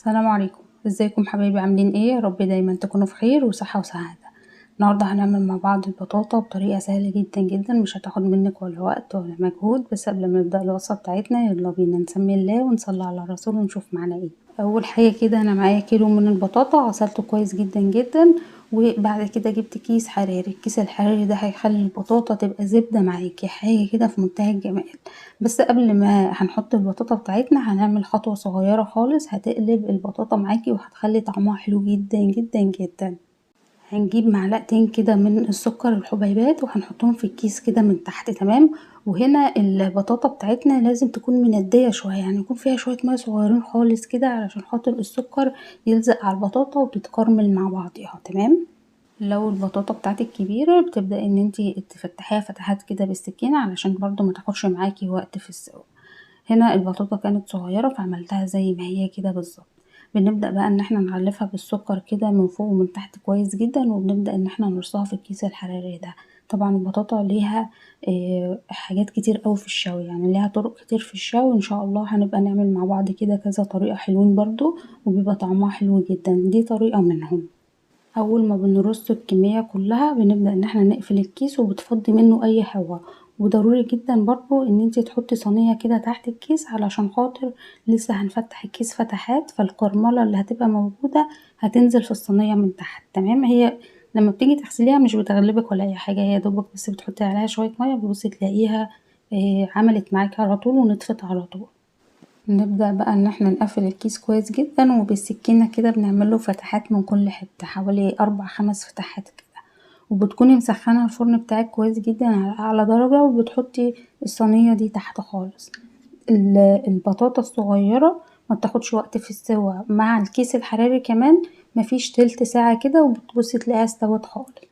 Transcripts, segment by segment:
السلام عليكم، ازيكم حبايبي؟ عاملين ايه؟ يا رب دايما تكونوا في خير وصحة وسعادة. النهارده هنعمل مع بعض البطاطا بطريقة سهلة جدا جدا، مش هتاخد منك ولا وقت ولا مجهود. بس قبل ما نبدأ الوصفة بتاعتنا يلا بينا نسمي الله ونصلي على الرسول ونشوف معانا ايه. اول حاجة كده انا معايا كيلو من البطاطا، غسلته كويس جدا جدا، وبعد كده جبت كيس حراري. الكيس الحراري ده هيخلي البطاطا تبقى زبدة معاكي، حاجة كده في منتهى الجمال. بس قبل ما هنحط البطاطا بتاعتنا هنعمل خطوة صغيرة خالص هتقلب البطاطا معاكي وهتخلي طعمها حلو جدا جدا جدا. هنجيب معلقتين كده من السكر الحبيبات وهنحطهم في الكيس كده من تحت، تمام؟ وهنا البطاطا بتاعتنا لازم تكون مندية شوية، يعني يكون فيها شوية مية صغيرين خالص كده علشان خاطر السكر يلزق على البطاطا وتتكرمل مع بعضيها، تمام؟ لو البطاطا بتاعتك كبيرة بتبدأ ان انتي تفتحيها فتحات كده بالسكينة علشان برضو ما تاخدش معاكي وقت في السوا. هنا البطاطا كانت صغيرة فعملتها زي ما هي كده بالظبط. بنبدأ بقى ان احنا نغلفها بالسكر كده من فوق ومن تحت كويس جدا، وبنبدأ ان احنا نرصها في الكيس الحراري ده. طبعا البطاطا ليها حاجات كتير قوي في الشوي، يعني ليها طرق كتير في الشوي. ان شاء الله هنبقى نعمل مع بعض كده كذا طريقة حلوين برضو وبيبقى طعمها حلو جدا، دي طريقة منهم. اول ما بنرص الكمية كلها بنبدأ ان احنا نقفل الكيس وبتفضي منه اي هوا. وضروري جدا برضو ان انتي تحطي صينية كده تحت الكيس علشان خاطر لسه هنفتح الكيس فتحات، فالكرملة اللي هتبقى موجودة هتنزل في الصينية من تحت، تمام؟ هي لما بتيجي تغسليها مش بتغلبك ولا اي حاجة، هي دوبك بس بتحطي عليها شوية مية بتبصي تلاقيها عملت معاكي على طول ونطفت على طول. نبدأ بقى ان احنا نقفل الكيس كويس جدا، وبالسكينة كده بنعمله فتحات من كل حتة، حوالي 4-5 فتحات كده. وبتكوني مسخنة الفرن بتاعك كويس جدا على اعلى درجة، وبتحطي الصينية دي تحت خالص. البطاطا الصغيرة ما بتاخدش وقت في السوا، مع الكيس الحراري كمان مفيش تلت ساعة كده وبتبصي تلاقيها استوت خالص.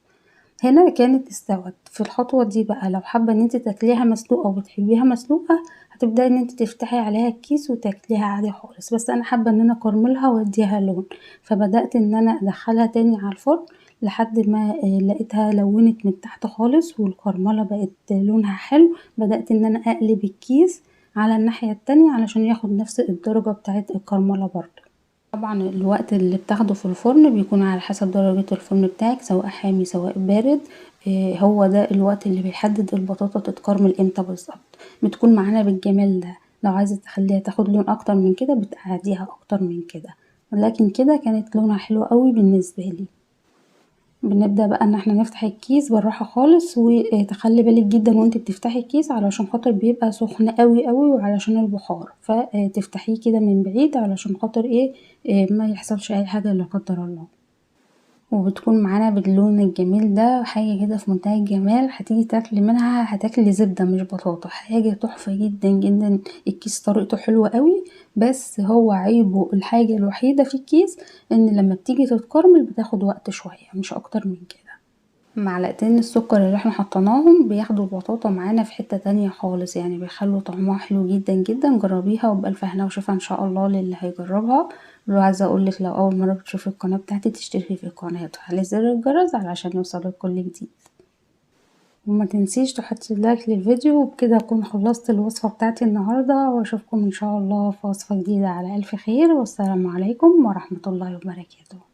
هنا كانت استوت. في الخطوة دي بقى لو حابة ان انت تاكليها مسلوقة وبتحبيها مسلوقة هتبدأي ان انت تفتحي عليها الكيس وتاكليها عادي خالص، بس انا حابة ان انا اكرملها واديها لون، فبدأت ان انا ادخلها تاني على الفرن لحد ما لقيتها لونت من تحت خالص والكرملة بقت لونها حلو. بدأت ان انا اقلب الكيس على الناحية التانية علشان ياخد نفس الدرجة بتاعت الكرملة برضو. طبعا الوقت اللي بتاخده في الفرن بيكون على حسب درجة الفرن بتاعك، سواء حامي سواء بارد، هو ده الوقت اللي بيحدد البطاطا تتكرمل امتى بالظبط. بتكون معانا بالجمال ده، لو عايزة تخليها تاخد لون اكتر من كده بتقعديها اكتر من كده، ولكن كده كانت لونها حلو قوي بالنسبة لي. بنبدأ بقى ان احنا نفتح الكيس بالراحة خالص، وتخلي بالك جدا وانت بتفتحي الكيس علشان خاطر بيبقى سخن قوي قوي وعلشان البخار، فتفتحيه كده من بعيد علشان خاطر ما يحصلش اي حاجة لا قدر الله. وبتكون معانا باللون الجميل ده، حاجة كده في منتهى الجمال. هتيجي تاكلي منها هتاكلي زبدة مش بطاطا، حاجة تحفة جدا جدا. الكيس طريقته حلوة قوي، بس هو عيبه الحاجة الوحيدة في الكيس ان لما بتيجي تتكرمل بتاخد وقت شوية مش اكتر من كده. معلقتين السكر اللي احنا حطيناهم بياخدوا البطاطا معانا في حتة تانية خالص، يعني بيخلوا طعمها حلو جدا جدا. جربيها وبألف هنا وشفا ان شاء الله للي هيجربها. ولو عايزة اقولك لو اول مرة بتشوفي القناة بتاعتي تشتركي في القناة وتفعلي زر الجرس علشان يوصلك كل جديد، وما تنسيش تحطي لايك للفيديو. وبكده اكون خلصت الوصفة بتاعتي النهاردة، واشوفكم ان شاء الله في وصفة جديدة على الف خير. والسلام عليكم ورحمة الله وبركاته.